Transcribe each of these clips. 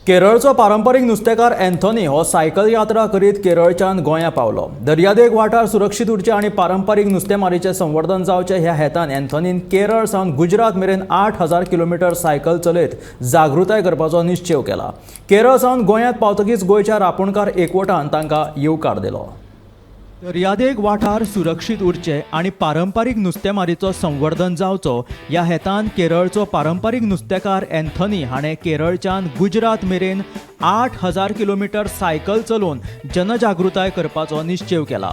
केरळचो पारंपारीक नुस्तेकार अँथनी हो सायकल यात्रा करीत केरळच्यान गोंया पावलो. दर्यादेग वाठार सुरक्षीत उरचे आनी पारंपारीक नुस्तेमारीचें संवर्धन जावचें ह्या हेतान अँथनीन केरळ सावन गुजरात मेरेन 8000 किलोमिटर सायकल चलयत जागृताय करपाचो निश्चेव केला. केरळ सावन गोंयांत पावतकीच गोंयच्या रापोणकार एकवटान तांकां येवकार दिलो. दर्यादेग वाठार सुरक्षीत उरचे आनी पारंपारीक नुस्तेमारीचो संवर्धन जावचो ह्या हेतान केरळचो पारंपारीक नुस्तेकार अँथनी हाणें केरळच्यान गुजरात मेरेन 8000 किलोमिटर सायकल चलोवन जनजागृताय करपाचो निश्चेव केला.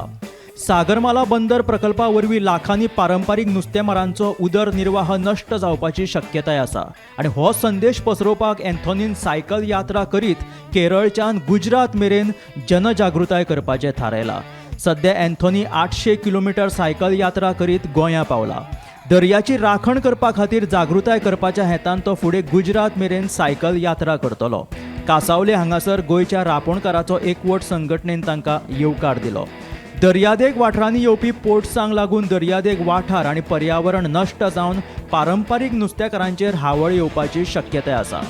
सागरमाला बंदर प्रकल्पा वरवीं लाखांनी पारंपारीक नुस्तेमारांचो उदरनिर्वाह नश्ट जावपाची शक्यताय आसा आनी हो संदेश पसरोवपाक अँथनीन सायकल यात्रा करीत केरळच्यान गुजरात मेरेन जनजागृताय करपाचें थारायलां. सध्या अँथनी 800 किलोमिटर सायकल यात्रा करीत गोंया पावला. दर्याची राखण करपा खातीर जागृताय करपाच्या हेतान तो फुडें गुजरात मेरेन सायकल यात्रा करतलो. कासावले हांगासर गोंयच्या रापोणकाराचो एकवट संघटनेन तांकां येवकार दिलो. दर्यादेग वाठारांनी येवपी पोर्ट्सांक लागून दर्यादेग वाठार आनी पर्यावरण नश्ट जावन पारंपारीक नुस्तेकारांचेर हावळ येवपाची शक्यताय आसा.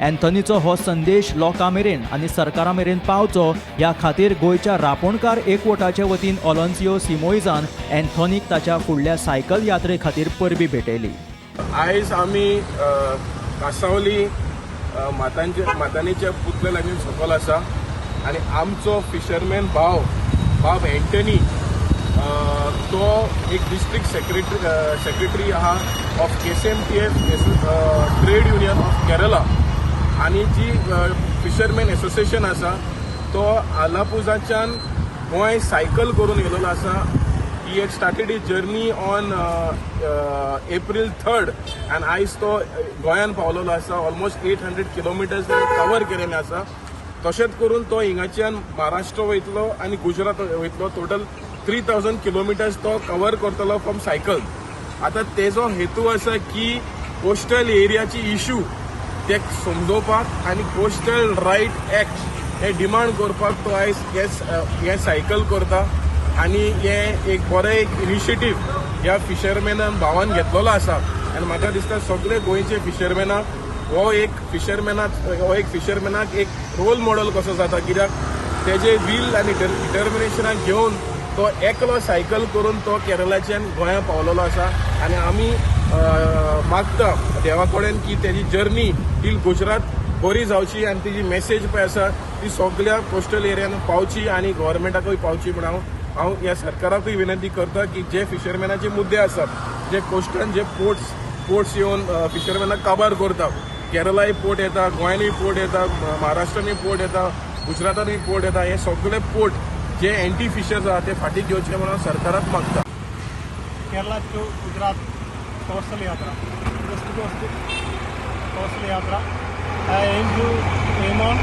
अँथनीचो हो संदेश लोकां मेरेन आनी सरकारा मेरेन पावचो ह्या खातीर गोंयच्या रापोणकार एकवटाचे वतीन ऑलोन्सियो सिमोइजान अँथनीक ताच्या फुडल्या सायकल यात्रे खातीर परबीं भेटयली. आयज आमी कासावली मातांचे मातांनीच्या पुतळे लागीं सकल आसा आनी आमचो फिशरमॅन भाव बाब एंटनी, तो एक डिस्ट्रिक्ट सेक्रेटरी आहा of KSMTF Trade Union of Kerala आनी जी फिशरमॅन एसोसिएशन आसा, तो आलापुजाच्यान गोंय सायकल करून येयलेलो आसा. He had started his journey on April 3rd आनी आयज तो गोंयान पावलेलो आसा. ऑलमोस्ट 800 किलोमिटर्स कवर केलेले आसा. तशेंच करून तो हिंगाच्यान महाराष्ट्र वयतलो आनी गुजरात वयतलो. टोटल 3000 किलोमिटर्स तो कवर करतलो फ्रॉम सायकल. आतां तेजो हेतू आसा की कोस्टल एरियाची इशू ते समजोवपाक आनी कोस्टल रायट एक्ट हे डिमांड करपाक तो आयज हे सायकल करता. आनी हे एक बरें एक इनिशिएटीव ह्या फिशरमॅनान भावान घेतलेलो आसा आनी म्हाका दिसता सगळे गोंयचे फिशरमॅनाक हो एक फिशरमॅनाक एक रोल मॉडल कसो जाता, कित्याक तेजे वील आनी डिटर्मिनेशनाक घेवन तो एकलो सायकल करून तो केरळाच्यान गोंया पावलेलो आसा. आनी आमी मागता देवा कडेन की तेजी जर्नी टील गुजरात बरी जावची आनी तेजी मेसेज पळय आसा ती सगल्या कोस्टल एरियान पावची आनी गव्हर्मेंटाकूय पावची म्हूण हांव हांव ह्या सरकाराकूय विनंती करता की जे फिशरमॅनाचे मुद्दे आसात, जे कोस्टान जे पोर्ट्स येवन फिशरमॅनाक काबार करता, केरलाय पोर्ट येता, गोंयानूय पोर्ट येता, महाराष्ट्रानूय पोर्ट येता, गुजरातानूय पोर्ट येता, हे सगळे पोर्ट जे एंटी फिशर्स आहा ते फाटीं घेवचे म्हणून हांव सरकाराक मागता. Kerala to Gujarat coastal yatra, West Coast coastal yatra. I aim on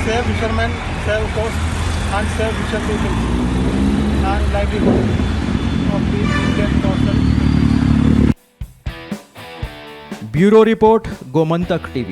save fishermen, save coast and save fisher people and livelihood of the Indian coastal people. Bureau report, Gomantak TV.